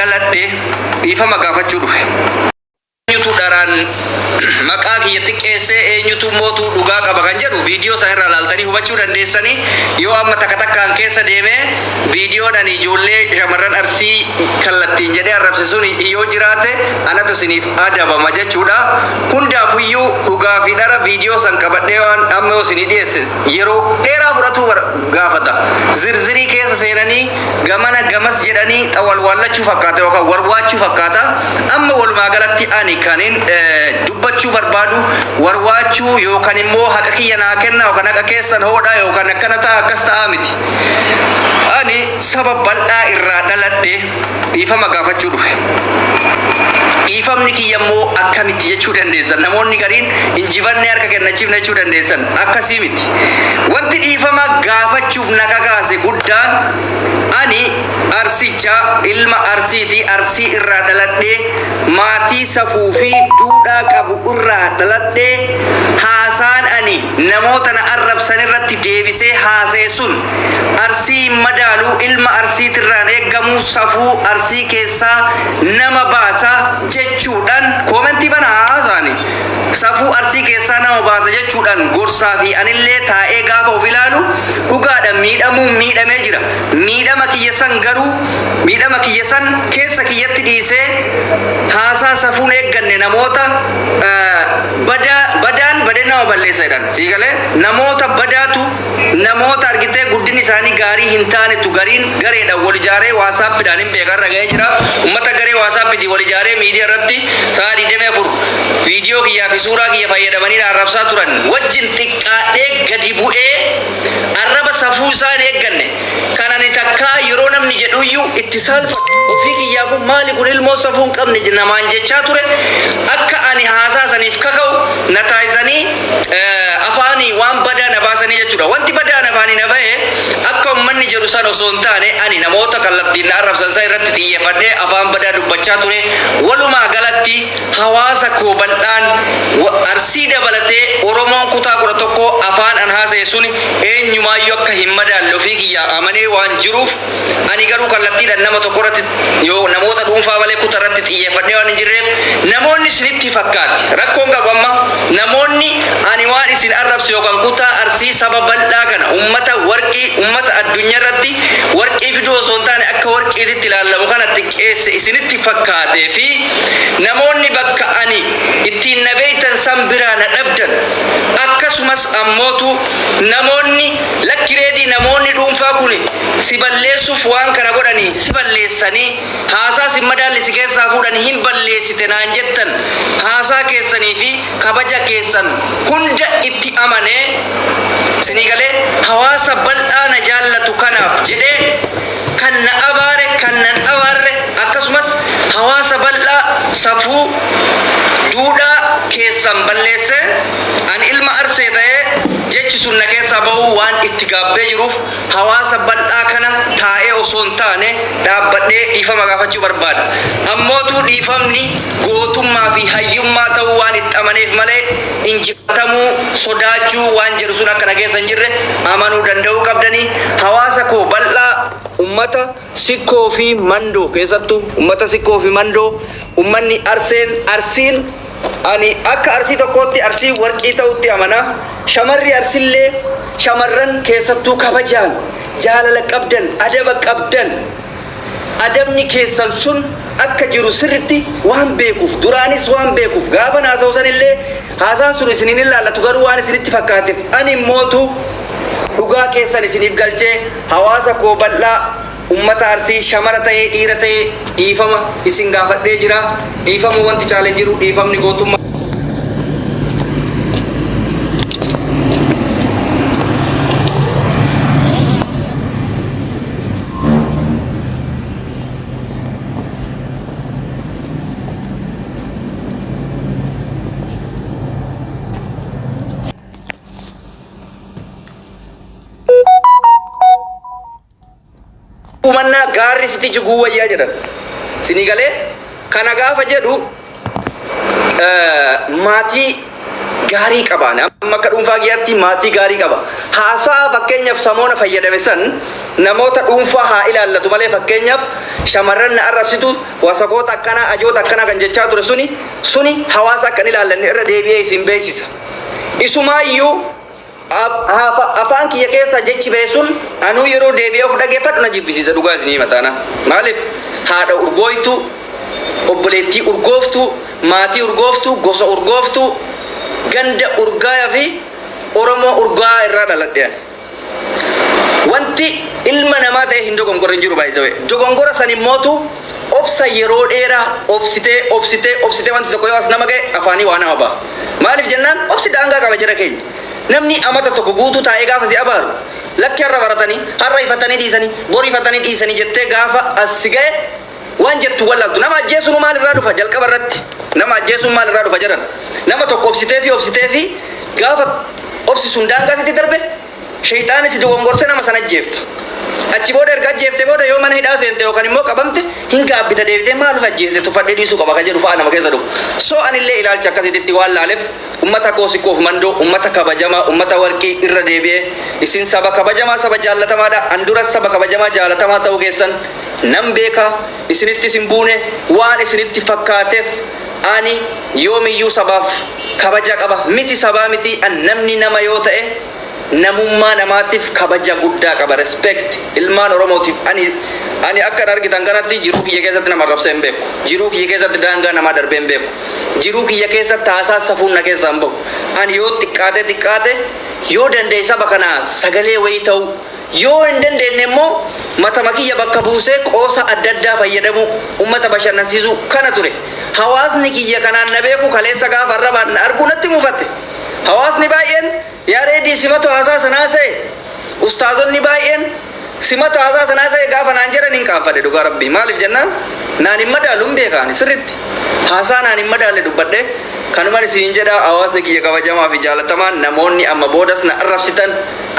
Dhaladhe dhiifama gaafachuu dhufe. Eenyutu dharaan maqaa kiyya xiqqeessee, eenyutu mootuu dhugaa qaba kan jedhu viidiyoo sana irraa laaltanii hubachuu dandeessanii. Yoo amma takka takkaan keessa deemee viidiyoon ani ijoollee shamarran Arsii kallattiin jedhee arrabse sun yoo jiraate, anatu isiniif adabama jechuudha. Hundaafuyyuu dhugaa fi dhara viidiyoo san qabadhee waan amma yoo isinii dhiyeesse yeroo dheeraa fudhatuu gaafata. Zirzirii keessa seenanii gamana gamas jedhanii xawalwaallachuu fakkaata yookaan warwaachuu fakkaata. Amma walumaa galatti ani kanin dubbachuu barbaadu warwaachuu yookaan immoo haqa kiyya naa kenna yookaan haqa keessan hoodha yookaan akkana ta'a akkas ta'aa miti. Ani saba bal'aa irraa dhaladhe dhiifama gaafachuu dhufe. Dhiifamni kiyya immoo akkamitti jechuu dandeessan. Namoonni gariin injifannee harka kennachiifna jechuu dandeessan. Akkasii miti. Wanti dhiifama gaafachuuf na kakaase guddaan, ani Arsicha, ilma Arsiiti, Arsii irraa dhaladhee, maatii safuu fi duudhaa qabu irraa dhaladhee, haasaan ani namoota na arrabsan irratti deebisee haasa'e sun Arsii hin madaalu, ilma Arsiitirraan eeggamu, safuu Arsii keessaa nama baasa jechuudhaan koomentii bana haasaani. Safuu Arsii keessaa nama baasa jechuudhaan gorsaa fi anillee taa'ee gaafa of ilaalu dhugaadha, miidhamuun miidhamee jira. Miidhama kiyya san garuu, miidhama kiyya san keessa kiyyatti dhiisee, haasaa safuun eegganne namoota badaa, badaan badee nama balleessa jedhan. Sii galee? Namoota badaatu, namoota argitee guddinni isaanii gaarii hin taanetu gariin gareedhaan wal ijaaree waasaappiidhaan hin beeka irra ga'ee jira. Ummata garee waasaappiitiin wal ijaaree miidiyaa irratti sa'a 24 viidiyoo kiyyaa fi suuraa kiyya fayyadamanii na arrabsaa turan wajjin xiqqaadhee gadi bu'ee arraba safuu isaa hin eegganne kan ani takkaa yeroo namni jedhuyyuu itti saalfadhu, ofii kiyyaafuu maali kun ilmoo safuu hin qabne namaan jechaa ture, akka ani haasaa saniif kaka'u na taasisanii afaanii waan badaa na baasanii jechuudha. Wanti badaan afaanii na bahe akka ummanni jedhu san osoo hin taane, ani namoota kallattiin na arrabsan san irratti xiyyeeffadhee afaan badaa dubbachaa ture. Walumaa galatti hawaasa koo bal'aan, Arsii dabalatee Oromoon kutaa 11, afaan an haasa'e suni eenyumaayyuu akka hin madaalle ofii kiyyaa amanee waan jiruuf, ani garuu kallattiidhaan nama tokko irratti yoo namoota dhuunfaa malee kutaa irratti xiyyeeffadhee waan hin jirreef, namoonni isinitti fakkaate rakkoon qabu. Amma namoonni ani waan isin arrabse yookaan kutaa Arsii, saba bal'aa kana, ummata warqii, ummata addunyaa irratti warqii fiduu osoo hin taane akka warqiititti ilaalamu kana xiqqeesse isinitti fakkaatee fi namoonni bakka ani ittiin na beektan san biraa na dhabdan, akkasumas ammootu namoonni lakki Reedii, namoonni dhuunfaa kun si balleessuuf waan kana godhanii si balleessanii haasaa si madaalli si keessaa fuudhanii hin balleessite naan jettan, haasaa keessanii fi kabaja keessan hunda itti amanee sinii galee hawaasa bal'aa na jaallatu kanaaf jedhee kan na abaare, kan nan abaarre, akkasumas hawaasa bal'aa safuu duudhaa keessan balleessee ani ilma Arsee ta'ee jechi sun na keessaa bahuu waan itti gaabbee jiruuf, hawaasa bal'aa kana taa'ee osoo hin taane dhaabbadhee dhiifama gaafachuu barbaada. Ammootuu dhiifamni gootummaa fi hayyummaa ta'uu waan itti amaneef malee injifatamuu sodaachuu waan jedhu sun akka na keessa hin jirre amanuu danda'uu qabdanii. Hawaasa koo bal'aa, ummata Sikkoo fi Mandoo, keessattuu ummata Sikkoo fi Mandoo, ummanni Arseen, Arsiin ani akka Arsii tokkootti Arsii warqii ta'utti amana. Shamarri Arsillee, shamarran keessattuu kabajaan jaalala qabdan, adaba qabdan, adabni keessan sun akka jiru sirritti waan beekuuf, duraanis waan beekuuf, gaafa haasa'u sanillee haasaan sun isin hin ilaallatu garuu waan isinitti fakkaateef, ani immootu dhugaa keessan isiniif galchee hawaasa koo bal'aa, ummata Arsii, shamara ta'ee dhiira ta'ee dhiifama isin gaafadhee jira. Dhiifama wanti caale hin jiru. Dhiifamni gootummaa. Mannaa gaarri sitti jiguu wayyaa jedhan. Sinii galee? Kana gaafa jedhu maatii gaarii qaba. Amma akka dhuunfaa kiyyaatti maatii gaarii qaba. Haasaa fakkeenyaaf samoona fayyadame san Namoota dhuunfaa haa ilaallatu malee, fakkeenyaaf shamarran na arrabsitu, wasakoota akkanaa, ajoota akkanaa kan jechaa ture suni hawaasa akka hin ilaallanne irra deebi'ee isin beeksisa. Isumaayyuu afaan kiyya keessa jechi ba'e sun anuu yeroo deebi'ee of dhageeffadhu na jibbisiisa, dhugaa isinii mataana. Maaliif? Haadha urgooytuu, obboleettii urgooftuu, maatii urgooftuu, gosa urgooftuu, ganda urgaayaa fi Oromoo urgaa irraa dhaladhe ani. Wanti ilma namaa ta'e hin dogongorre hin jiru baay'isawee. Dogongora san immootu obsa yeroo dheeraa obsitee, obsitee, obsitee, wanti tokko yoo as nama ga'e afaanii waa nama ba'a. Maaliif jennaan, obsi daangaa qaba jara keenya. Namni amata tokko guutuu taa'ee gaafa si abaaru, lakki har'a baratanii, har'a ifatanii dhiisanii, bor ifatanii dhiisanii jettee gaafa as si ga'e waan jettu wallaaltu. Nama ajjeesuun maal irraa dhufa jalqaba irratti? Nama ajjeesuun maal irraa dhufa jedhan? Nama tokko obsitee fi obsitee fi gaafa obsi sun daangaa sitti darbe, shayxaani si dogongorse nama sana ajjeefta. Achi booda erga ajjeefte booda yoo mana hidhaa seente yookaan immoo qabamte hin gaabbita deebitee, "Maaliif ajjeeste? Tuffadhee dhiisuu qaba" kan jedhu fa'a nama keessa dhufu. So anillee ilaalcha akkasitti waan laaleef, ummata koo Sikkoof Mandoo, ummata kabajamaa, ummata warqii, irra deebi'ee isin saba kabajamaa, saba jaallatamaadha. An duras saba kabajamaa jaalatamaa ta'uu keessan nan beeka. Isinitti isin buune waan isinitti fakkaateef, ani yoomiyyuu sabaaf kabaja qaba miti, sabaa miti, an namni nama yoo ta'e namummaa namaatiif kabaja guddaa qaba, respect ilmaan Oromootiif. Ani akka argitan kanatti jiruu kiyya keessatti nama arrabsee hin beeku, jiruu kiyya keessatti daangaa namaa darbee hin beeku, jiruu kiyya keessatti haasaa safuun na keessaa hin bahu. Ani yoo xiqqaate xiqqaate yoo danda'e saba kanaa sagalee wayii ta'u, yoo hin dandeenye immoo matama kiyya bakka buusee qoosa adda addaa fayyadamuu, ummata bashannansiisuu kana ture. Hawaasni kiyya kanaan na beeku kaleessa gaafa arrabaan na arguu natti muufate. Hawaasni baay'een, "Yaa Reedii, simatu haasaa sanaa se'e, ustaazonni baay'een simatu haasaa sanaa se'e" gaafa naan jedhan hin qaanfadhe, dhugaa Rabbii. Maaliif jennaan, naan hin madaalu, hin beekaani sirritti haasaa naan hin madaalle dubbadhe. Kanuman isin jedha, hawaasni kiyya kabajamaa fi jaalatamaa, namoonni amma boodas na arrabsitan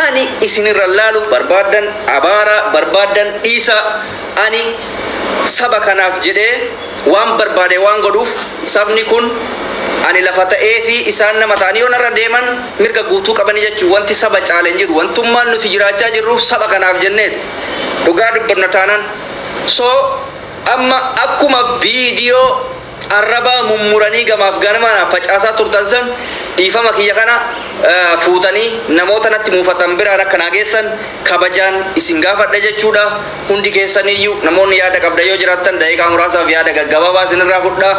ani isinirra laalu barbaaddan abaara, barbaaddan dhiisa. Ani saba kanaaf jedhee waan barbaade waan godhuuf, sabni kun ani lafa ta'ee fi isaan nama ta'anii yoo narra deeman mirga guutuu qabanii jechuu. Wanti saba caale hin jiru. Wantummaan nuti jiraachaa jirruuf saba kanaaf jenneet, dhugaa dubbanna taanaan. So amma akkuma viidiyoo arrabaa mummuranii gamaaf ganamaan facaasaa turtan san, dhiifama kiyya kana fuutanii namoota natti muufatan biraan akka naa geessan kabajaan isin gaafadha jechuudha. Hundi keessaniyyuu namoonni yaada qabda yoo jiraattan, daqiiqaa muraasaaf yaada gaggabaabaa isinirraa fudhaa.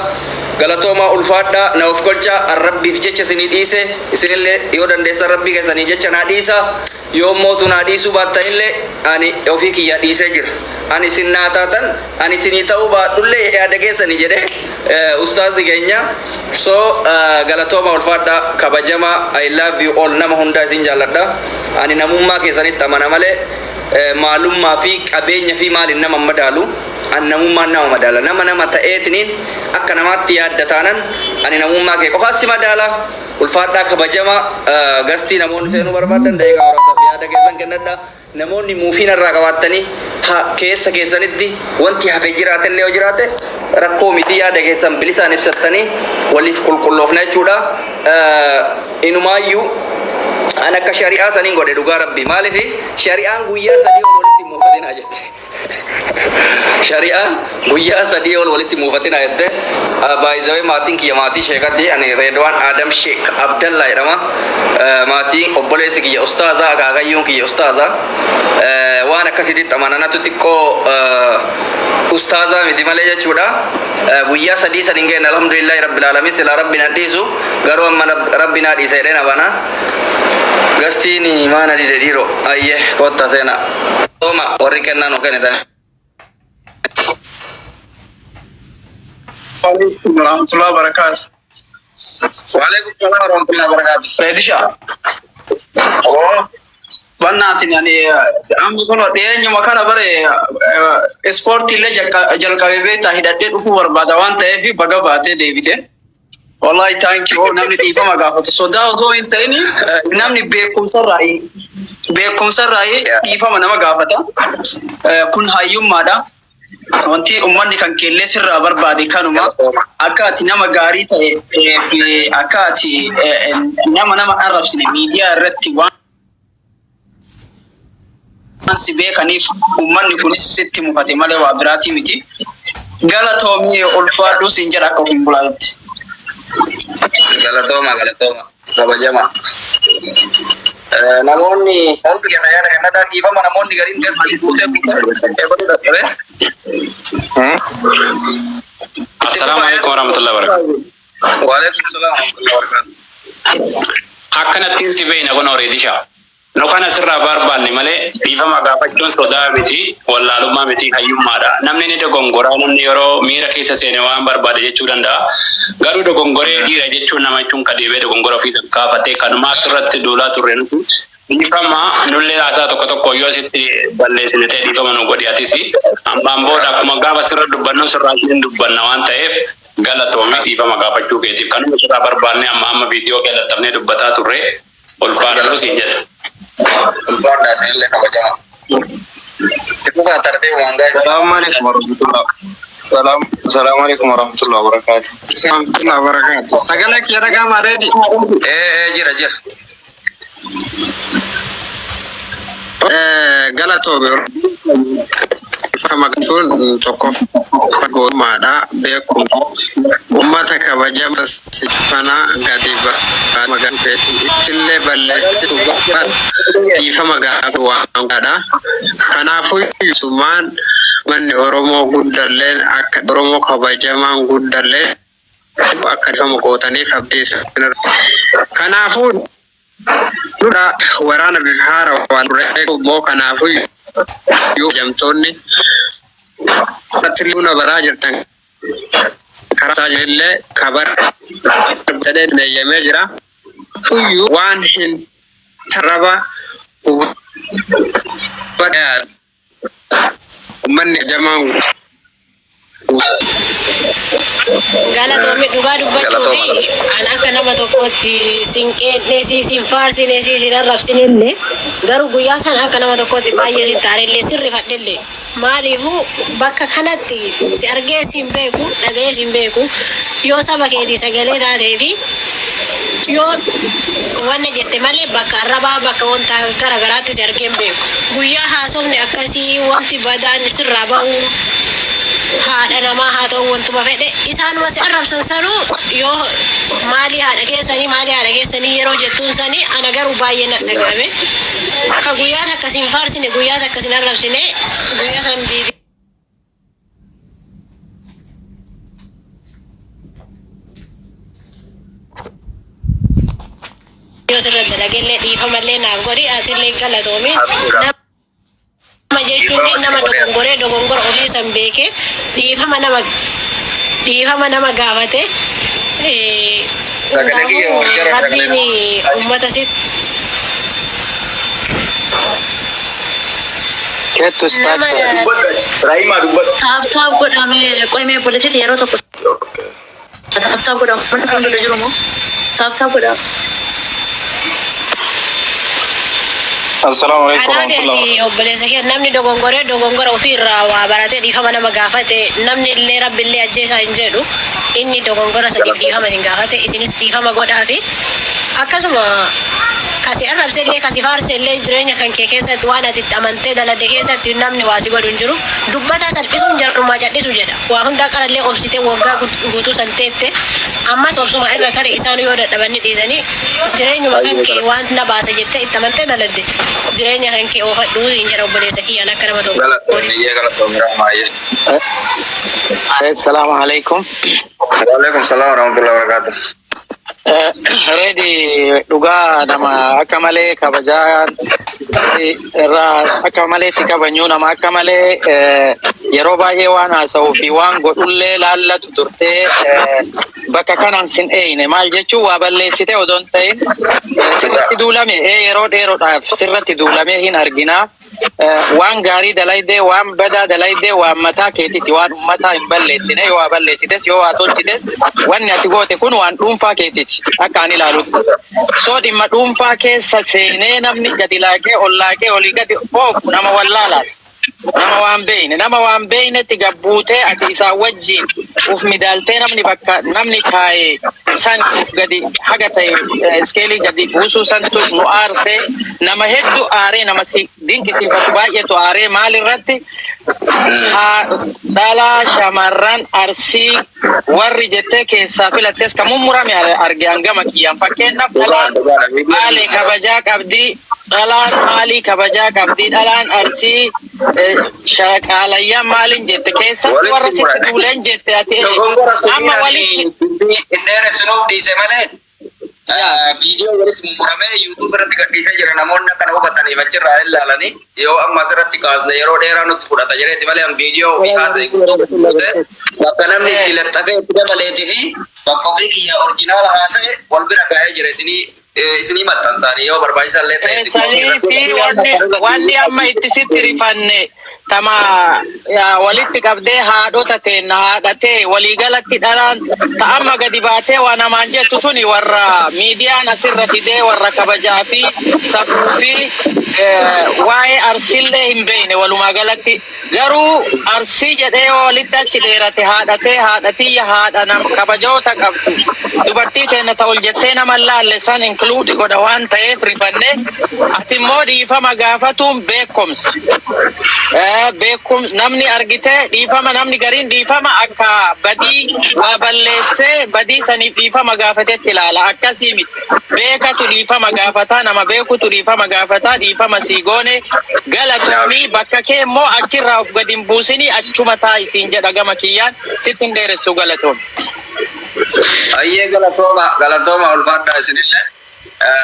Galatoomaa, ulfaadhaa, na of kolchaa. Rabbiif jecha isinii dhiise, isinillee yoo dandeessan Rabbii keessanii jecha naa dhiisa. Yoo mootu naa dhiisuu baattanillee, ani ofii kiyya dhiisee jira. Ani isin naa taatan, ani isinii ta'uu baadhullee yaada keessanii jedhee ustaazni keenya. So galatooma, ulfaadhaa, kabajamaa. I love you all. Nama hundaa isin jaalladha. Ani namummaa keessanitti amana malee maalummaa fi qabeenya fi maaliin nama madaalu. Ani namummaan nama madaala. Nama nama ta'eetiniin akka namaatti yaadda taanan, ani namummaa kee qofaas si madaala. Ulfaadhaa, kabajamaa. Gastii namoonni seenuu barbaadan daqiiqaa muraasaaf yaada keessan kennadha. Namoonni muufiin irraa qabaattanii keessa keessanitti wanti hafe jiraatellee yoo jiraate, rakkoo miti, yaada keessan bilisaan ibsattanii waliif qulqulloofna jechuudha. Inumaayyuu an akka shari'aa saniin godhe, dhugaa Rabbi. Maaliif? Shari'aan guyyaa 3 ol walitti muufatinaa jette. Shari'aan guyyaa 3 ol walitti muufatinaa jette. Baay'isawee maatiin kiyya maatii sheekatti. Ani Reedwaan Adam Sheek Abdallaa jedhama. Maatiin obboleessi kiyya ustaaza, akaakayyuun kiyya ustaaza. Waan akkasitti amananatu xiqqoo ustaazaa miti malee jechuudha. Guyyaa 3 san hin geenye, alhamdulillahi rabbil alamin. Silaa Rabbi na dhiisu, garuu amma Rabbi na dhiise jedheen abana. Gastiin maana dide dhiiroo? Ayyee, kotta seenaa. Oma warri kennaa nu kennitan. Alaikum warahmatullahi wabarakatuh. Waalaikum salaam warahmatullahi wabarakatuh. Reedisha. Oh. Bannaatiin ani amma kun dhiyeenyuma kana bare ispoortii illee jalqabee beektaa, hidhadhee dhufuu barbaada waan ta'eef baga baatee deebite. Wallahi, thank you. Namni dhiifama gaafatu sodaa osoo hin ta'in, namni beekumsarraa dhiifama nama gaafata. Kun hayyummaadha. Wanti uummanni kan keellee sirraa barbaade kanuma. Akka ati nama gaarii ta'e fi akka ati nama nama arrabsine miidiyaa irratti waan si beekaniif uummanni kunis sitti mufate malee waa biraatii miti. Galatoomii, ulfaadhuu siin jedha akka ofiin bulaatti. Galatooma, galatooma, kabajama. Namoonni hundi keessa yaada kennadhaa, dhiifama, namoonni gariin gastii guutee guutee. Assalaamu alaikum warahmatullahi wabarakatuh. Waalaikum salaam warahmatullahi wabarakatuh. Akkanatti si beeyna kun horiitisha. Nu kana sirraa barbaanne malee dhiifama gaafachuun sodaa miti, wallaalummaa miti, hayyummaadha. Namni ni dogongoraa, namni yeroo miira keessa seene waan barbaade jechuu danda'a. Garuu dogongoree dhiira jechuun nama jechuun ka deebi'ee dogongora ofii gaafatee kanumaa asirratti duulaa turre nuti. Dhiifama nullee haasaa tokko tokko yoo sitti balleessine ta'e dhiifama nu godhi atis. Ammaan booda akkuma gaafa sirra dubbannu sirraa hin dubbanna waan ta'eef galatoomii dhiifama gaafachuu keetiif. Kanuma sirraa barbaanne amma amma viidiyoo kee laxxafnee dubbataa turre, ulfaadhu siin jedha. Ulfaadhaa, isinillee kabajama. Itti tartiiba waan gaa'e. Salaamu alaikum warahmatullah. Salam, salaamu alaikum warahmatullah wabarakatuh. Warahmatullahi wabarakatuh. Sagalee kiyya dhaga'amaa, Reedi? Ee ee, jira jira. Galatoomi. Jechuun tokko gootummaadha, beekumsa ummata kabajama sifana gadi magaalaa ittillee balleessitu dhiifama gaafa waan godha. Kanaafuu sumaan manni Oromoo guddalleen akka Oromoo kabajamaan guddallee akka dhiifama gootaniif abdii isin. Kanaafuu dura waraana bifa haarawaan ture immoo, kanaafuu yoo jamtoonni irratti buna baraa jirtan karaa isaa illee kabar jedhee eeyyamee jira. Uyyuu waan hin tarraba hubadhaa uummanni jamaan. Galatoomi, dhugaa dubbachuu fi an akka nama tokkootti sin qeedhee sin faarsine sin arrabsinellee, garuu guyyaa sana akka nama tokkootti baay'ee sin taarellee sin rifadhellee. Maaliifuu bakka kanatti si argee sin beeku, dhaga'ee sin beeku, yoo saba keetii sagalee taatee fi yoo wanna jette malee bakka arrabaa, bakka wanta gara garaatti si argee hin beeku. Guyyaa haasofni akkasii wanti badaan sirraa ba'u, haadha namaa haa ta'u, wantuma fedhe isaanuma si arrabsan sanuu yoo maalii haadha keessanii, maalii haadha keessanii yeroo jettuun sanii, ana garuu baay'ee na dhagahame. Akka guyyaa takka sin faarsine, guyyaa takka sin arrabsine, guyyaa san viidiyoo sirra dalagellee dhiifamallee naaf godhi. Atillee galatoomi. Nama jechuun nama dogongoree dogongora ofii san beekee dhiifama nama gaafate. Sagalee kiyya Hundaafuu jara sagalee. Rabbiin ummata sitti Kettu nama Raahimaa, dubbadhu. Tap tap godhamee qo'imee obboleettiiti yeroo tokko tap tap godhamu mana fuuldura jiru moo tap tap godhamu. Assalaamu alaikum Kanaaf warahmatullahi. ati obboleessa kee, namni dogongoree dogongora ofii irraa waa baratee dhiifama nama gaafate, namni illee rabbi illee ajjeesaa hin jedhu. Inni dogongora saniif dhiifama isin gaafate, isinis dhiifama godhaafi. Akkasuma kasi arrabse illee kasi faarse illee, jireenya kan kee keessatti waan ati itti amantee dalagde keessatti namni waa si godhu hin jiru. Dubbataa salphisuun jarrumaa cal'isu jedha. Waa hundaa qarallee obsitee waggaa guutuu san teette, ammas obsuma irra tari. Isaan yoo dadhabanni dhiisanii, jireenyuma kan kee waan na baasa jettee itti amantee dalagde, jireenya kan kee oofadhu hin jedha obboleessa kiyyaan akka nama tokko. Galatoomi, galatoomi Rahmaayyee. Assalamu alaikum. Waalaikum salaam warahmatullahi wabarakatuh. Reedi, dhugaa nama akka malee kabajaa irraa akka malee si kabajuu, nama akka malee yeroo baay'ee waan haasa'uu fi waan godhullee laallatu turtee, bakka kanaan sin eeyne. Maal jechuun, waa balleessite odoo hin ta'in, sirratti duulame, yeroo dheeroodhaaf sirratti duulamee hin arginaa. Waan gaarii dalaydee, waan badaa dalaydee, waan mataa keetitti, waan ummataa hin balleessine. Yoo waa balleessites, yoo waa tolchites, wanni ati goote kun waan dhuunfaa keetiiti akka ani ilaalutti. So dhimma dhuunfaa keessa seenee namni gadi laaqee ol laaqee olii gadi oofu nama wallaalaadha. Nama waan beeyne, nama waan beeynetti gabbuutee ati isaa wajjin uf midaaltee, namni bakka namni kaa'e san uf gadi haga ta'e iskeelii gadi buusuu santu nu aarse. Nama hedduu aaree, nama si dinqisiifatu baay'eetu aaree. Maal irratti haa dhalaa shamarran Arsii warri jettee keessaa filattes kan mummurame arge hangama kiyyaan. Fakkeenyaaf, dhalaan Baalee kabajaa qabdi, dhalaan maalii kabajaa qabdi, dhalaan Arsii shaqaalayyaan maaliin jette keessatti warra sitti duuleen jette ati Dogongora amma walitti hin dheeressinuuf dhiise malee viidiyoo walitti mummuramee YouTube irratti gadhiisee jira. Namoonni akkana hubataniif achirraa ilaalanii, yoo amma asirratti kaasne yeroo dheeraa nutti fudhata jedheeti malee, an viidiyoo ofii haasa'e guutuu bakka namni itti laxxafee itti dabaleetii fi bakka ofii kiyya original haasa'e wal bira kaa'ee jira. Isinii maxxansaanii yoo barbaachisan illee ta'e. Sanii fi wanni amma itti sitti rifanne tama walitti qabdee haadhota teenna haadhatee waliigalatti dhalaan ta amma gadi baatee waa namaan jettu tuni, warra miidiyaan asirra fidee, warra kabajaa fi safuu fi waa'ee Arsillee hin beekne. Walumaa galatti garuu Arsii jedhee yoo walitti achi dheerate, haadhatee, haadhatiyya, haadha nam kabajoota qabdu, dubartii teenna ta ol jettee nama laalle san include godha waan ta'eef rifanne. Ati immoo dhiifama gaafatuun beekumsa. Beekum namni argite dhiifama, namni gariin dhiifama akka badii waa balleessee badii saniif dhiifama gaafatetti ilaala. Akkasii miti. Beekatu dhiifama gaafataa, nama beekutu dhiifama gaafataa. Dhiifama sii goone, galatoomii. Bakka kee immoo achirraa of gadi hin buusinii, achuma taa'isiin jedha. Gama kiyyaan sitti hin dheeressu, galatoomi. Ayyee, galatooma, galatooma, ulfaadhaa isinillee.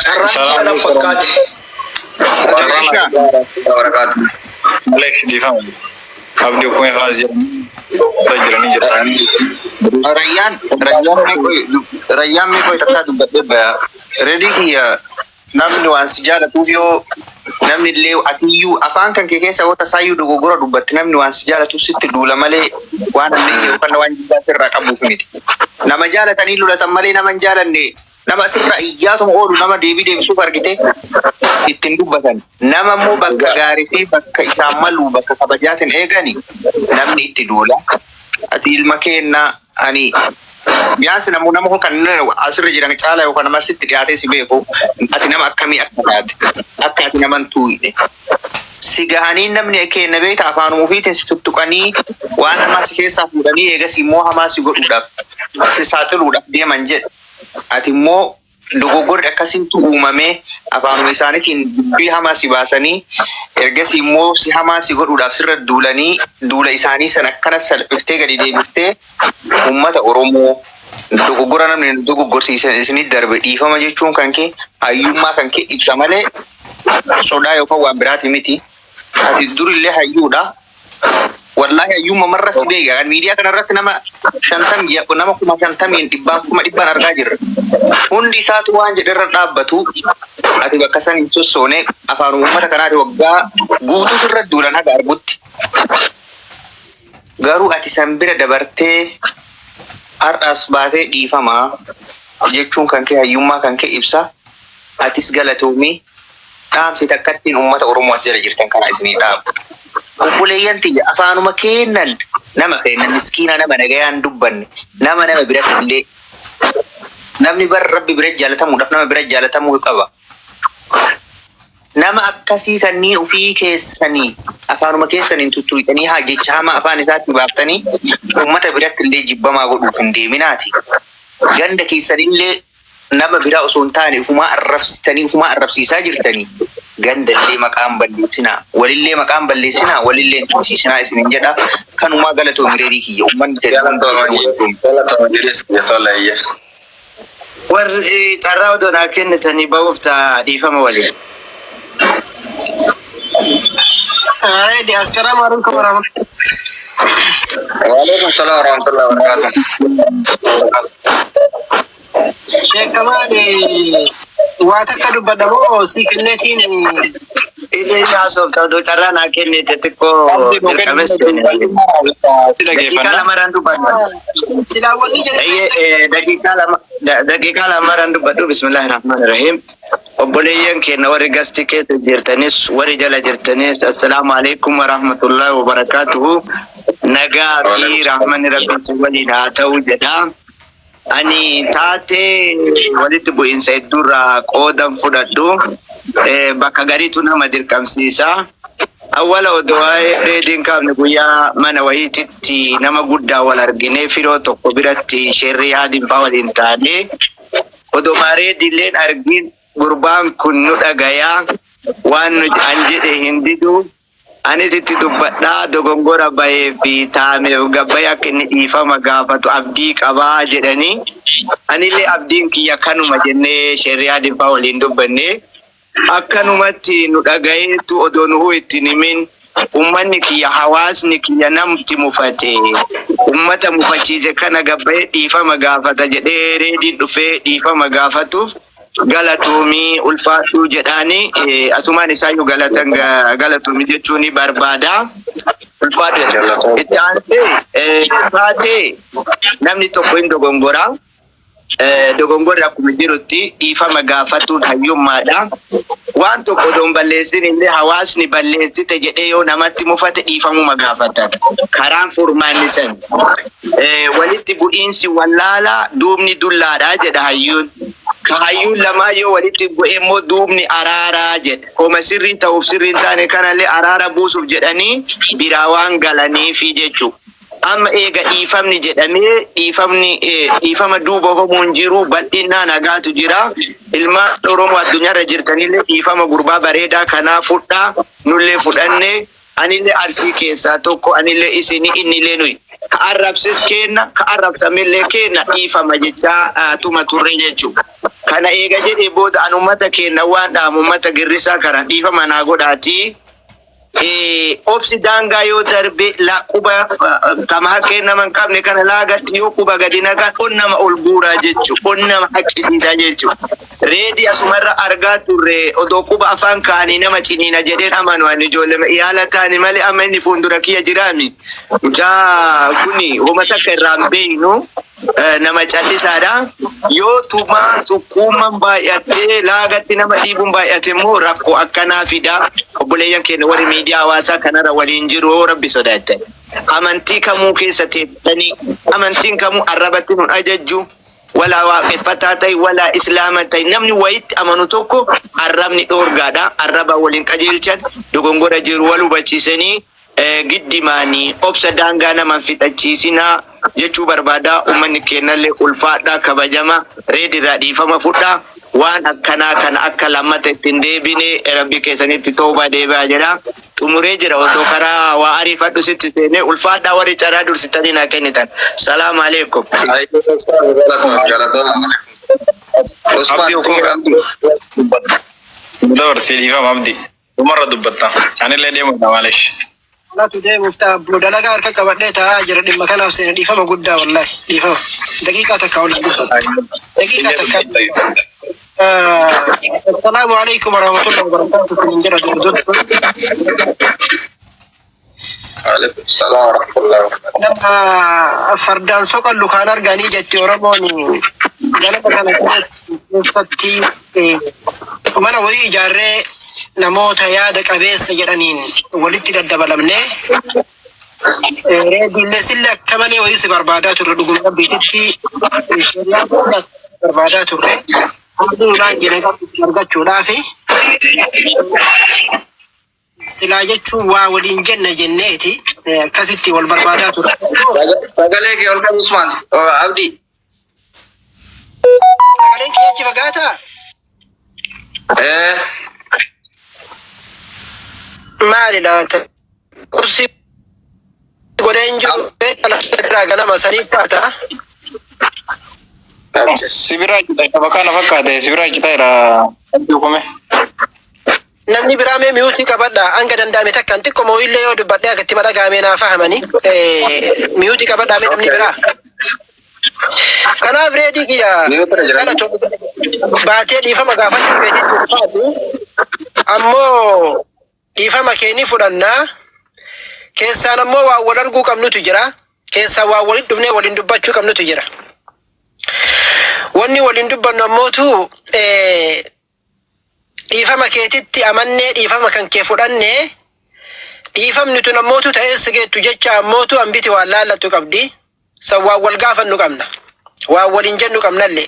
Carraan kiyya na fakkaate. Barakaatu. Alex, dhiifama. Abdii akkuma irraa jiranii jiran. Rayyaan mee takkaa dubbadhee baya. Reedii kiyya, namni waan si jaalatuuf, yoo namni illee atiyyuu afaan kan kee keessa yoo tasaayyuu dogoggora dubbatte, namni waan si jaalatuuf sitti duula malee waan ammayyaa yookaan waan jibbaa sirraa qabuuf miti. Nama jaalatanii lolatan malee nama hin jaalanne, nama asirra iyyaatuma oolu, nama deebii deebisuuf argite ittiin dubbatan. Nama immoo bakka gaarii fi bakka isaan malu, bakka kabajaatiin eegani namni itti duula. Ati ilma keennaa, ani Biyaansi nama kan asirra jiran caala yookaan nama sitti dhiyaatee si beeku, ati nama akkamii akka taate, akka ati nama hin tuuyne. Si gahanii namni keenya beekta, afaanuma ofiitiin si tuttuqanii waan hamaa si keessaa fuudhanii, eegas immoo hamaa si godhuudhaaf si saaxiluudhaaf deeman jedhe. Ati immoo dogoggorri akkasiitu uumamee afaanuma isaaniitiin dubbii hamaa si baasanii, ergasii immoo si hamaa si godhuudhaaf sirra duulanii, duula isaanii sana akkana salphiftee gadi deebiftee, uummata Oromoo dogoggora namni nu dogoggorsiisan isinit darbe dhiifama jechuun kan kee hayyummaa kan kee ibsa malee sodaa yookaan waan biraati miti. Ati durillee hayyuudha. Wallaahi, hayyummaa marra si beeka. Kan miidiyaa kanarratti nama 50, nama 50,000, dhibbaan, 100,000 argaa jirra. Hundi isaatu waan jedherra dhaabbatu, ati bakka san hin sossoone. Afaan uummata kanaati waggaa guutuu sirra duulan haga argutti. Garuu ati san bira dabartee har'aas baatee dhiifamaa jechuun kan kee hayyummaa kan kee ibsa. Atis galatoomii. Dhaamsi takkattiin uummata Oromoo as jala jirtan kana isinii dhaabu. Obboleeyyan tiyya, afaanuma kennan nama kenna miskiina, nama nagayaan dubbanne, nama biratti illee, namni bar Rabbi bira jaalatamuudhaaf nama bira jaalatamuu qaba. Nama akkasii kanneen ofii keessanii afaanuma keessaniin tuttuqxanii haa jecha hamaa afaan isaatti baaftanii uummata biratti illee jibbamaa godhuuf hin deeminaati. Ganda keessanillee nama biraa osoo hin taane ufumaa arrabsitanii, ufumaa arrabsiisaa jirtanii, ganda illee maqaan balleessinaa, walillee maqaan balleessinaa, walillee hin tursiisinaa isinin jedha. Kanumaa, galatoomi Reedii kiyya, uummanni Galatooma. Warri carraa odoo naa kennitanii ba'uuf ta'a, dhiifama waliin. Reedi, assalaamu alaikum warahmatullahi. Waalaikum salaam warahmatullahi wabarakatuh. Sheekamaan waa takka dubbadha moo si kenneetiin? Inni haasofta, odoo carraa naa kennite xiqqoo dirqames. Daqiiqaa lamarraan dubbadha. Silaa wanni jedhe. Daqiiqaa 2, daqiiqaa lamarraan dubbadhu. Bismillaahi rahmaani rahiim. Obboleeyyan keenya warri gasti keessa jirtanis warri jala jirtanis, assalaamu alaikum warahmatullahi wabarakatuhu. Nagaa fi rahmanni Rabbii isin waliin haa ta'u jedha. Ani taatee walitti bu'iinsa hedduurraa qoodan fudhadhu bakka gariitu nama dirqamsiisa. Awwala odoo waa'ee Reediin kaafne, guyyaa mana wayiititti nama guddaa wal argine, firoo tokko biratti sheerrii haadhiin faa waliin taane, odoma Reediilleen argin gurbaan kun nu dhagayaa, waan nu an jedhe hin didu, anis itti dubbadhaa, dogongora bahee fi taameef gabbayee akka inni dhiifama gaafatu abdii qabaa jedhanii, anillee abdiin kiyya kanuma jennee sheerrii haadhiin faa waliin dubbanne. Akkanumatti nu dhagayeetu odoo nu'uu itti hin himin, ummanni kiyya, hawaasni kiyya namti mufate, ummata mufachiise kana gabbayee dhiifama gaafata jedhee Reediin dhufee dhiifama gaafatuuf galatoomii, ulfaadhuu jedhaani. Asumaan isaayyuu galatan galatoomi jechuun barbaada. Ulfaadhu. Itti aansee taatee namni tokko hin dogongoraa. Dogongorri akkuma jirutti dhiifama gaafatuun hayyummaadha. Waan tokko odoo hin balleessin illee hawaasni balleessite jedhee yoo namatti mufate dhiifamuma gaafatan. Karaan furmaanni san. Walitti bu'iinsi wallaalaa duubni dullaadha jedha hayyuun. Ka hayyuun lamaa yoo walitti bu'e immoo duubni araaraa jedha. Homa sirrii ta'uuf sirrii hin taane kanallee araara buusuuf jedhanii biraa waan galaniifi jechuudha. Amma eega dhiifamni jedhamee dhiifamni dhiifama duuba homuun jiru, bal'innaa nagaatu jira. Ilmaan Oromoo addunyaarra jirtanillee dhiifama gurbaa bareedaa kanaa fudhaa, nullee fudhanne. Anillee Arsii keessaa tokko, anillee isini, innillee nuyi. Ka arrabses kenna, ka arrabsamillee kenna, dhiifama jechaa tuma turre jechuudha. Kana eega jedhee booda an uummata keenya waan dhaamu, uummata girrisaa kana dhiifama naa godhaatii. Obsi daangaa yoo darbe la quba kama haqqeen nama hin qabne kana laagatti yoo quba gadi naqan on nama ol guuraa jechu, on nama haqqisiisaa jechu. Reedi asumarra argaa turre, odoo quba afaan kaanii nama ciniina jedheen amanu ani ijoollee yaala taani malee. Amma inni fuuldura kiyya jiraami, mucaa kuni homa takka irraa hin beeynu, nama callisaadha. Yoo tumaa sukkuuman baay'attee laagatti nama dhiibuun baay'ate immoo rakkoo akkanaa fida. Obboleeyyan keenya warri miidiyaa hawaasaa kanarra waliin jiru, yoo Rabbi sodaattan. Amantii kamuu keessa teessanii, amantiin kamuu arrabatti nun ajajju. Walaa waaqeffataa ta'e, walaa islaama ta'e, namni wayitti amanu tokko arrabni dhoorgaadha. Arraba waliin qajeelchan, dogongora jiru wal hubachiisanii giddimaanii obsa daangaa nama fixachiisinaa jechuu barbaada. Uummanni keenyallee ulfaadhaa, kabajama, Reedirraa dhiifama fudhaa. Waan akkanaa kana akka lammata ittiin deebine Rabbi keessanitti toobaa deebi'aa jedha. Xumuree jira, otoo karaa waa ariifadhu sitti seenee. Ulfaadhaa warri carraa dursitanii naa kennitan. Salaamu alaikum. Abdii dabarsii, dhiifama Abdii. Dhumarra dubbatta. Anillee deemuudha, maalish. Natu deemuuf ta'a. Abboo, dalagaa harka qabadhee taa'aa jira, dhimma kanaaf seena. Dhiifama guddaa, wallaahi dhiifama. Daqiiqaa takka waliin dubbata. Daqiiqaa takka. Assalaamu alaikum warahmatullahi wabarakatuh. Sinin jedha dura dursa. Alaikum salaam warahmatullahi wabarakatuh. Nama fardaan soqallu kaan arganii jetti Oromoon. Ganama kana keessatti mana wayii ijaarree namoota yaada qabeessa jedhaniin walitti daddabalamnee, Reediillee sillee akka malee wayii si barbaadaa turre. Dhuguma Rabbiititti shari'aa barbaadaa turre. Haalli nunaan jedhe argachuudhaafi silaa jechuun waa waliin jenna jenneeti akkasitti wal barbaadaa ture. Sagalee kee ol qabu, Usmaan. Abdii. Sagaleen kiyya achi fagaataa? Eh. Maalidha? Kursii godhee hin jiru. Irraa ganama saniif taata. Sibiraa cita, shabakaa na fakkaate, sibiraa cita jira. Abdii kume. Namni biraa mee mute qabadha. Hanga danda'ame takkaan xiqqoo moo'illee yoo dubbadhee akka itti madhagaamee naa fahamanii. Mute qabadha mee namni biraa. Kanaaf Reedii kiyya, baatee dhiifama gaafachuu keetitti ulfaatu. Ammoo dhiifama kee ni fudhannaa. Keessaan ammoo waan wal arguu qabnutu jira. Keessaan waan walitti dhufnee waliin dubbachuu qabnutu jira. Wanni waliin dubbannu ammootu Dhiifama keetitti amannee dhiifama kan kee fudhannee, dhiifamni tun ammootu ta'eessa geettu jecha ammootu hambiti waan laallattu qabdi. San waan wal gaafannu qabna. Waan waliin jennu qabnallee.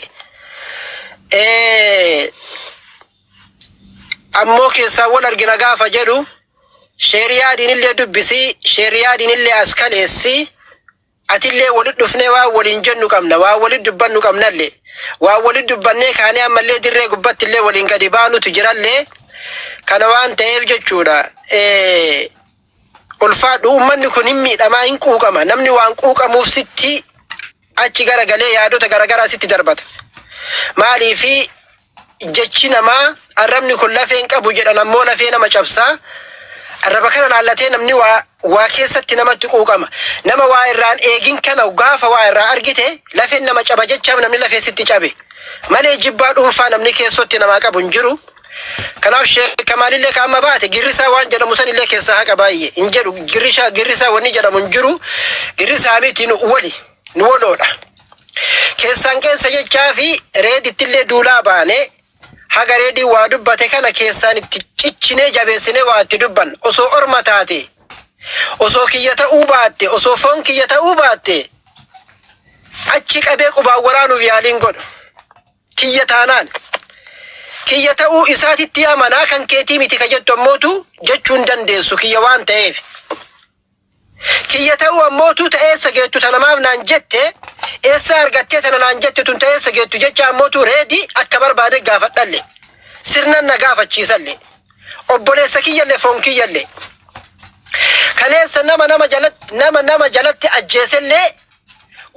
Ammoo keessaa wal argina gaafa jedhu, sheeriyaadiin illee dubbisi, sheeriyaadiin illee as kaleessi, atillee walit dhufnee waan waliin jennu qabna, waan walit dubbannu qabnallee. Waan walit dubbannee kaanee ammallee dirree gubbatti illee waliin gadi baanutu jirallee. Kana waan ta'eef jechuudha. Ulfaadhu, uummanni kun hin miidhamaa, hin quuqama. Namni waan quuqamuuf sitti achi garagalee yaadota garagaraa sitti darbata. Maaliifi jechi namaa, arrabni kun lafee hin qabu jedhan, ammoo lafee nama cabsaa. Arraba kana laallatee namni waa keessatti namatti quuqama. Nama waa irraan eegin kana gaafa waa irraa argite lafeen nama caba jechaaf namni lafee sitti cabe. Malee jibbaa dhuunfaa namni keessotti namaa qabu hin jiru. Kanaaf Sheek Kamaalillee ka amma baate girrisaa waan jedhamu san illee keessaa haqa baay'ee hin jedhu. Girrishaa, girrisaa wanni jedhamu hin jiru. Girrisaa miti, nu wali nu waloodha. Keessaan qeensa jechaa fi Reedittillee duulaa baane, haga Reedii waa dubbate kana keessaan itti ciccinee jabeessinee waa itti dubban. Osoo orma taate, osoo kiyya ta'uu baatte, osoo foon kiyya ta'uu baatte, achi qabee qubaan waraanuuf yaaliin godhu. Kiyya taanaan kiyya ta'uu isaatitti amanaa, kan keetii miti ka jettu ammootu jechuu hin dandeessu kiyya waan ta'eef. Kiyya ta'uu ammootu ta'eessa geettu tanamaaf naan jette, eessa argattee tana naan jette, tun ta'eessa geettu jecha ammootu Reedii akka barbaade gaafadhalle. Sirnan na gaafachiisalle. Obboleessa kiyyallee, foon kiyyallee. Kaleessa nama nama jalatti ajjeesellee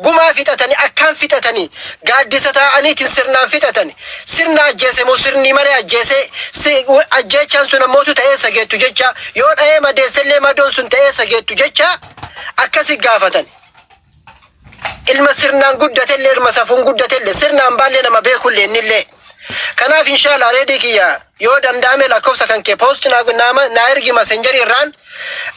gumaa fixatanii, akkaan fixatanii, gaaddisa taa'aniitiin sirnaan fixatani. Sirna ajjeese moo sirni malee ajjeese? Ajjeechaan sun ammootu ta'eessa geettu jecha, yoo dha'ee madeessellee madoon sun ta'eessa geettu jecha akkasi gaafatan. Ilma sirnaan guddatellee, ilma safuun guddatellee, sirnaan baallee nama beekullee innillee. Kanaaf inshallah, Reedii kiyya, yoo danda'ame lakkoofsa kan kee post naa ergi Messengerii irraan,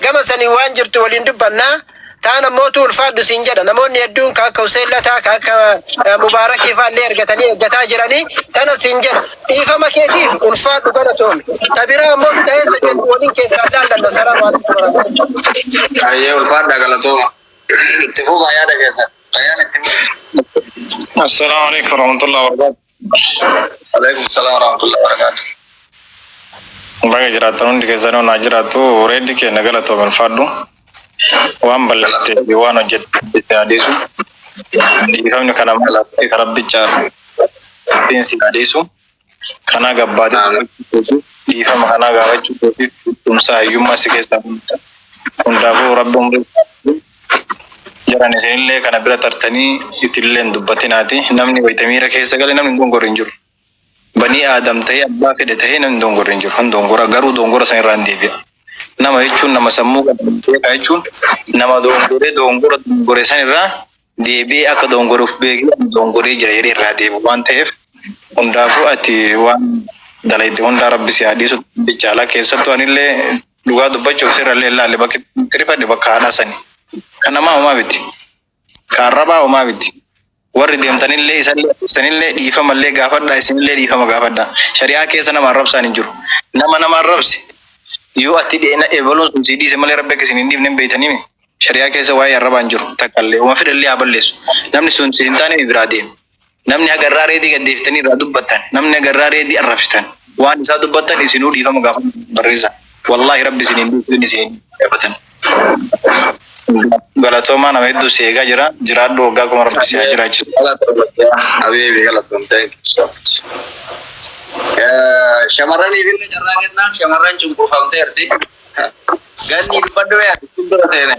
gama sanii waan jirtu waliin dubbannaa. Taan ammootu ulfaadhu siin jedha. Namoonni hedduun ka akka Hussein Lataa, ka akka Mubaarakii fa'allee ergatanii eeggataa jiranii. Tana siin jedha. Dhiifama keetiif ulfaadhu, galatoomi. Ta biraa ammoo ta'eessa jettu waliin keessaa laallanna. Salaamu alaikum warahmatullahi. Ayyee, ulfaadha, galatooma. Itti fufaa yaada keessan. Fayyaan itti fufa. Assalaamu alaikum warahmatullahi wabarakatuh. Alaikum salaam warahmatullahi wabarakatuh. Baga jiraattan hundi keessanuu, naa jiraattu. Reeddi keenya, galatoome, ulfaadhu. Waan balleessitee fi waan hojjette si adeesu. Dhiifamni kana maalaatti ka rabbi caalu ittiin si adeesu. Kanaa gabbaatee dubbachuu, dhiifama kanaa gaafachuu keetiif tumsaa hiyyummaa si keessaa mul'ata. Hundaafuu rabbi umrii jaran isinillee kana bira tartanii itillee hin dubbatinaati. Namni wayita miira keessa gale namni hin dongorre hin jiru. Banii Aadam ta'ee, abbaa fedhe ta'ee, namni hin dongorre hin jiru. Hin dongora, garuu dongora san irraa hin deebi'a. Nama jechuun nama sammuu qabu beekaa jechuun nama dongoree, dongora dongore san irraa deebi'ee, akka dongoruuf beekee ani dongoree jira jedhee irraa deebi'u waan ta'eef, hundaafuu ati waan dalayte hundaa rabbi si haa dhiisu jechaala. Keessattuu anillee dhugaa dubbachuuf sirrallee hin laalle, bakki itti rifadhe bakka haadhaa sani. Kan namaa homaa miti. Kan arrabaa homaa miti. Warri deemtanillee isallee isinillee dhiifamallee gaafadhaa, isinillee dhiifama gaafadhaa. Shari'aa keessa nama arrabsaan hin jiru. Nama nama arrabse yoo ati dheena ebaluun sun si dhiise malee rabbi akka isin hin dhiifne hin beektanii mi? Shari'aa keessa waa'ee arrabaa hin jiru takkallee. Uma fedhallee haa balleessu. Namni sun si hin taane biraa deema. Namni haga irraa Reedii gaddeeftanii irraa dubbattan, namni haga irraa Reedii arrabsitan, waan isaa dubbattan, isinuu dhiifama gaafadhaa barreessa. Wallaahi rabbi isin hin dhiifne, isin hin gaafatan. Galatoomaa, nama hedduu si eegaa jira. Jiraadhu, waggaa 1000 rabbi si haa jiraachisu. Habibi, galatoom, thank you so much. Shamarraniif illee carraa kennaa, shamarran cunqurfamteerti. Ganni, dubbadhu, yaa dura seene.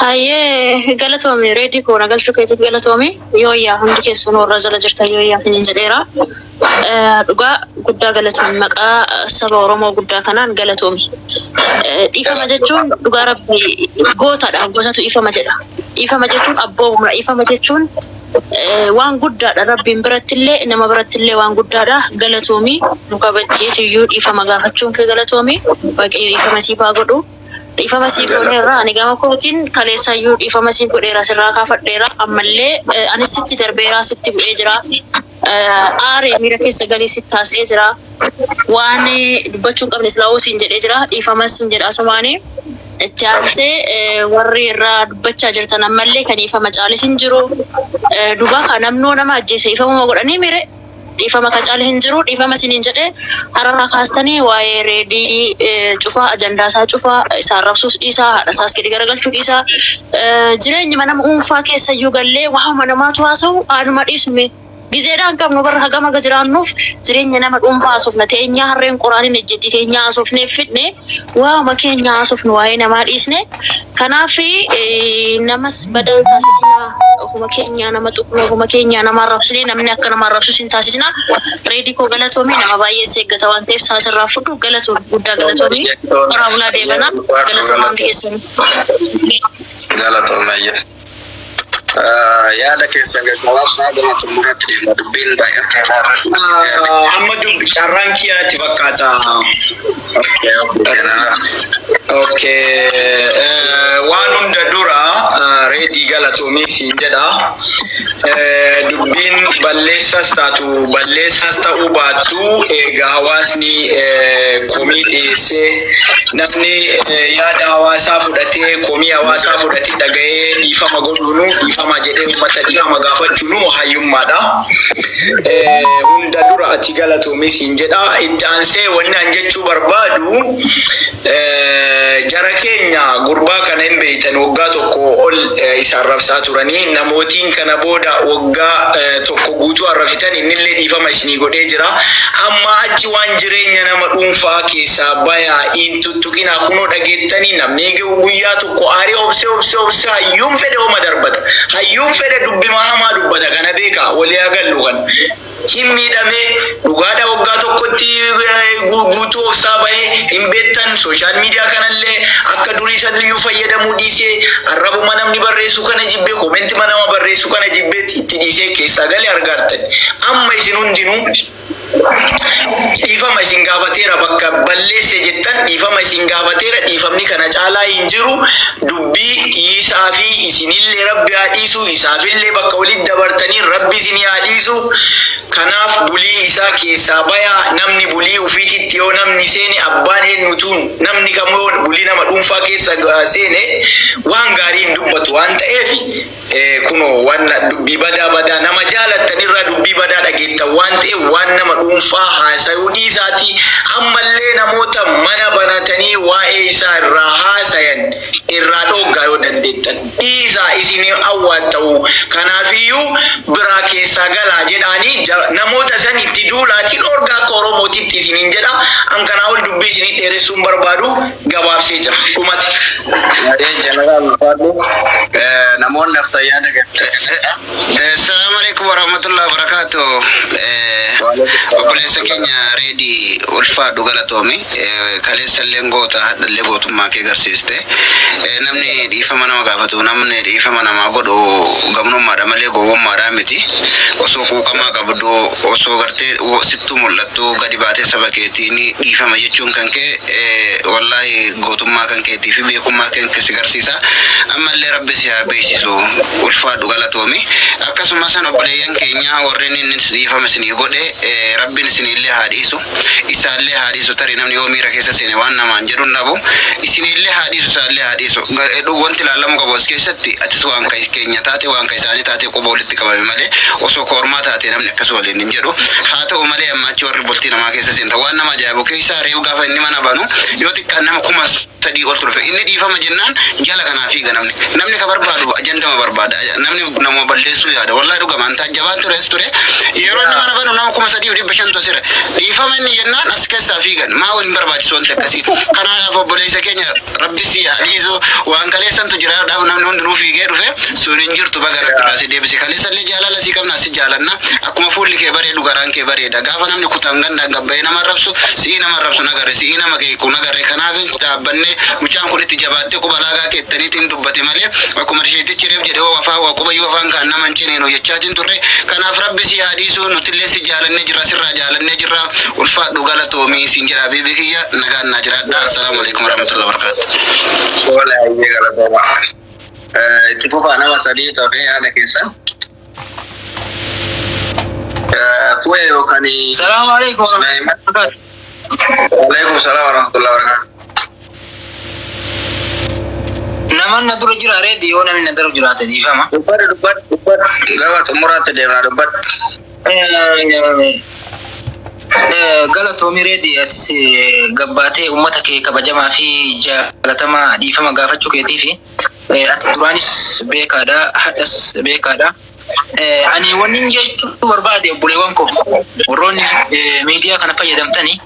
Hayyee, galatoomi Reedii koo, na galchuu keetiif galatoomi. Yooyyaa, hundi keessanuu warra jala jirtan yooyyaa isiniin jedheera. Dhugaa guddaa galatoomi, maqaa saba Oromoo guddaa kanaan galatoomi. Dhiifama jechuun dhugaa rabbi gootadha, gootatu dhiifama jedha. Dhiifama jechuun abboomudha. Dhiifama jechuun waan guddaadha, rabbiin birattillee nama birattillee waan guddaadha. Galatoomi, nu kabajjeetiyyuu dhiifama gaafachuun kee galatoomi. Waaqayyo dhiifama siif haa godhu. Dhiifama siif godheerra, ani gama kootiin kaleessayyuu dhiifama siif godheera, sirraa kaafadheera, ammallee anis sitti darbeera, sitti bu'ee jira. Aaree miira keessa galee sitti haasa'ee jira. Waan dubbachuu hin qabne silaa siin jedhee jira. Dhiifamas siin jedha asumaanii. Itti aansee warri irraa dubbachaa jirtan ammallee kan dhiifama caale hin jiru. Dubaa kan namnoo nama ajjeese dhiifamuma godhanii mire dhiifama kan caale hin jiru. Dhiifama isiniin jedhee hararraa kaastanii waa'ee Reedii cufaa, ajandaa isaa cufaa, isa arrabsuus dhiisaa, haadha isaas gadi garagalchuu dhiisaa. Jireenyuma nama dhuunfaa keessayyuu gallee waa'uma namaatu haasa'u haadhuma dhiisume. Gizeedhaan qabnu barra hagam haga jiraannuuf jireenya nama dhuunfaa haasofna. Teenyaa harreen qoraaniin ejjetti teenyaa haasofnee fidne waa'uma keenya haasofnu waa'ee namaa dhiisne. Kanaaf namas badaa hin taasisinaa. Ofuma keenyaa nama tuqnu, ofuma keenyaa nama arrabsine, namni akka nama arrabsus hin taasisinaa. Reedii koo galatoomii, nama baay'ee si eeggata waan ta'eef isaa sirraa fudhu. Galatoomii, guddaa galatoomii. Horaa bulaa deebanaa, galatooma hundi keessanuu. Galatoomayya. Yaada keessan gaggabaabsaa, gama xumuraatti deema, dubbiin baay'atee. Amma dubbi carraan kiyya natti fakkaata. Okay. Waan hunda dura Reedii galatoomii siin jedha. Dubbiin balleessas taatu balleessas ta'uu baattu, egaa hawaasni komii dhiyeessee, namni yaada hawaasaa fudhatee, komii hawaasaa fudhatee dhaga'ee dhiifama godhuunu, dhiifama jedhee uummata dhiifama gaafachuunu hayyummaadha. Hunda dura ati galatoomii siin jedha. Itti aansee wanni an jechuu barbaadu, jara keenya gurbaa kana hin beektan, waggaa 1 ol isa arrabsaa turanii. Namootiin kana booda waggaa 1 guutuu arrabsitan, innillee dhiifama isinii godhee jira. Amma achi waan jireenya nama dhuunfaa keessaa bayaa, hin tuttuqinaa. Kunoo dhageettanii, namni guyyaa tokko aarii obsee obsee obsee hayyuun fedhe homa darbata. Hayyuun fedhe dubbima hamaa dubbata, kana beeka walii agallu kana. Hin miidhamee dhugaadha, waggaa tokkotti guutuu obsaa bahee hin beektan. Social media kanallee akka durii saniyyuu fayyadamuu dhiisee, arrabuma namni barreessu kana jibbee, commentima nama barreessu kana jibbee itti dhiisee keessaa galee argaartan. Amma isin hundinuu dhiifama isin gaafateera, bakka balleesse jettan dhiifama isin gaafateera. Dhiifamni kana caalaa hin jiru. Dubbii dhiisaa fi isinillee Rabbi haa dhiisu, isaafillee bakka walitti dabartanii Rabbi isinii haa dhiisu. Kanaaf bulii isaa keessaa bayaa. Namni bulii ufiititti yoo namni seene, abbaan eenyutuun namni kamuu yoo bulii nama dhuunfaa keessa seene waan gaarii hin dubbatu waan ta'eef, kunoo waan dubbii badaa badaa nama jaalattan irraa dubbii badaa dhageettan waan ta'eef, waan nama dhuunfaa haasayuu dhiisaatii, ammallee namoota mana banatanii waa'ee isaa irraa haasayan irraa dhooggaa yoo dandeettan. Dhiisaa, isin awwaatta'u. Kanaafiyyuu biraa keessaa galaa jedhaanii namoota san itti duulaatii dhoorgaa akka Oromootitti isiniin jedha. An kanaa ol dubbii isinii dheeressuun barbaadu, gabaabsee jira, dhumate. Jeneraal, ulfaadhu. Namoonni haftan yaada keessan. Assalamu alaikum warahmatullahi wabarakatuh. Obboleessa keenya Reedii, ulfaadhu, galatoomi. Kaleessa illee goota, hadhallee gootummaa kee agarsiiste. Namni dhiifama nama gaafatu, namni dhiifama namaa godhu gamnummaadha malee gowwummaadha miti. Osoo quuqamaa qabdu, osoo gartee sittuu mul'attu gadi baatee saba keetiin dhiifama jechuun kan kee wallaahi gootummaa kan keetii fi beekummaa kan kee si agarsiisa. Ammallee Rabbi si haa beeksisu, ulfaadhu, galatoomi. Akkasumas san obboleeyyan keenya warreen inni dhiifama isinii godhe, Rabbiin isinillee haa dhiisu, isaallee haa dhiisu. Tarii namni yoo miira keessa seene waan namaan jedhu hin dhabu. Isinillee haa dhiisu, isaallee haa dhiisu. Wanti ilaalamuu qabu as keessatti, atis waan ka keenya taate, waan ka isaanii taate quba walitti qabame malee, osoo koormaa taate namni akkas waliin hin jedhu. Haa ta'u malee amma achi warri bultii namaa keessa seenta, waan nama ajaa'ibu keessaa reefu gaafa inni mana banu yoo xiqqaan nama 3000 ol dhufe. Inni dhiifama jennaan jala kanaa fiiga namni. Namni ka barbaadu ajandama barbaada. Namni nama balleessuu yaada. Wallahi dhugamaan taajjabaan tures ture. Yeroo inni mana banu nama 3500tu asirra. Dhiifama inni jennaan as keessaa fiigan. Maa wal hin barbaachisu wanti akkasii? Kanaaf obboleessa keenya, Rabbi si haa dhiisu. Waan kaleessantu jira, dhaaf namni hundinuu fiigee dhufe sun hin jirtu. Baga Rabbi irraa si deebise. Kaleessallee jaalala si qabna, si jaalanna. Akkuma fuulli kee bareedu garaan kee bareeda. Gaafa namni kutaan gandaan gabbayee nama arrabsu, si'ii nama arrabsu nagarre, si'ii nama qeequ nagarre. Kanaaf dhaabbannee mucaan kun itti jabaattee quba laagaa keettaniitiin dubbate malee, akkuma isheetichi reef jedhe hoo afaan waa qubayyuu afaan kaan nama hin ciniinu jechaatiin turre. Kanaaf Rabbi si haa dhiisu, nutillee si jaalannee jirra, sirraa jaalannee jirra. Ulfaadhu, galatoomii siin jedha. Habiibii kiyya, nagaan naa jiraadha. Assalaamu alaikum warahmatullahi wabarakatuh. Tola, hayyee, galatooma. Itti fufaa, nama sadii ta'ee yaada keessan. Fuya yookaan. Salaamu alaikum warahmatullahi wabarakatuh. Waalaikum salaam warahmatullahi wabarakatuh. Naman na dura jira reedi yoo namni na dura jiraate dhiifama. Dubbadhu dubbadhu dubbadhu. Gama xumuraatti deemna dubbadhu. Galatoomi reedi, atis gabbaatee uummata kee kabajamaa fi jaalatamaa dhiifama gaafachuu keetii fi ati duraanis beekaadha, hadhas beekaadha. Ani wanni jechuu barbaade, obboleewwan koo warroonni miidiyaa kana fayyadamtanii,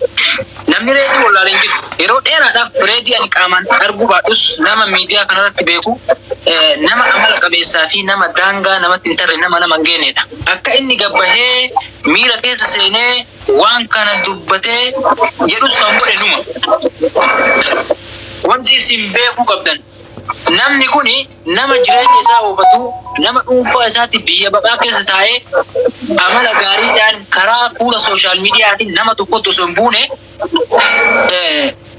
namni reedii wallaalee hin jiru. Yeroo dheeraadhaaf reedii ani qaamaan arguu baadhus, nama miidiyaa kanarratti beeku, nama amala qabeessaa fi nama daangaa namatti hin tarre, nama nama hin geenedha. Akka inni gabbahee miira keessa seenee waan kana dubbatee jedhus kan godhe numa. Wanti isin beekuu qabdan, namni kuni nama jireenya isaa oofatu, nama dhuunfaa isaatti biyya baqaa keessa taa'ee amala gaariidhaan karaa fuula social miidiyaatiin nama tokkotti osoo hin buune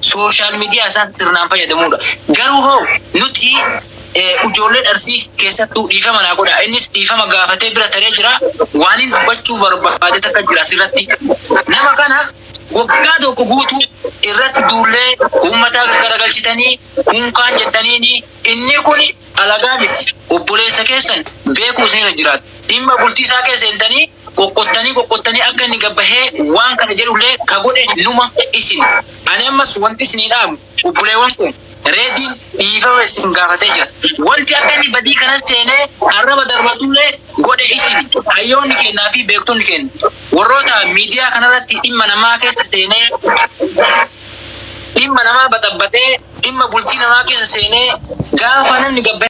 social media isaa sirnaan fayyadamudha. Garuu hoo nuti ijoolleen Arsii keessattuu, dhiifama naa godha. Innis dhiifama gaafatee bira taree jira. Waan inni dubbachuu barbaade takka jira asirratti. Nama kanaaf waggaa tokko guutuu irratti duullee uummata garagalchitanii kun kaan jettaniini, inni kun alagaa miti. Obboleessa keessan beekuu isinirra jiraata. Dhimma bultii isaa keessa seentanii qoqqottanii qoqqottanii akka inni gabbahee waan kana jedhullee ka godhe numa isin. Ani ammas wanti isinii dhaamu, obboleewwan kun, reediin dhiifama isin gaafatee jira. Wanti akka inni badii kanas seenee arraba darbatullee godhe isin. Hayyoonni kennaa fi beektonni kenna. Warroota miidiyaa kanarratti dhimma namaa keessa seenee dhimma namaa baxabbatee dhimma bultii namaa keessa seenee gaafa namni gabbahee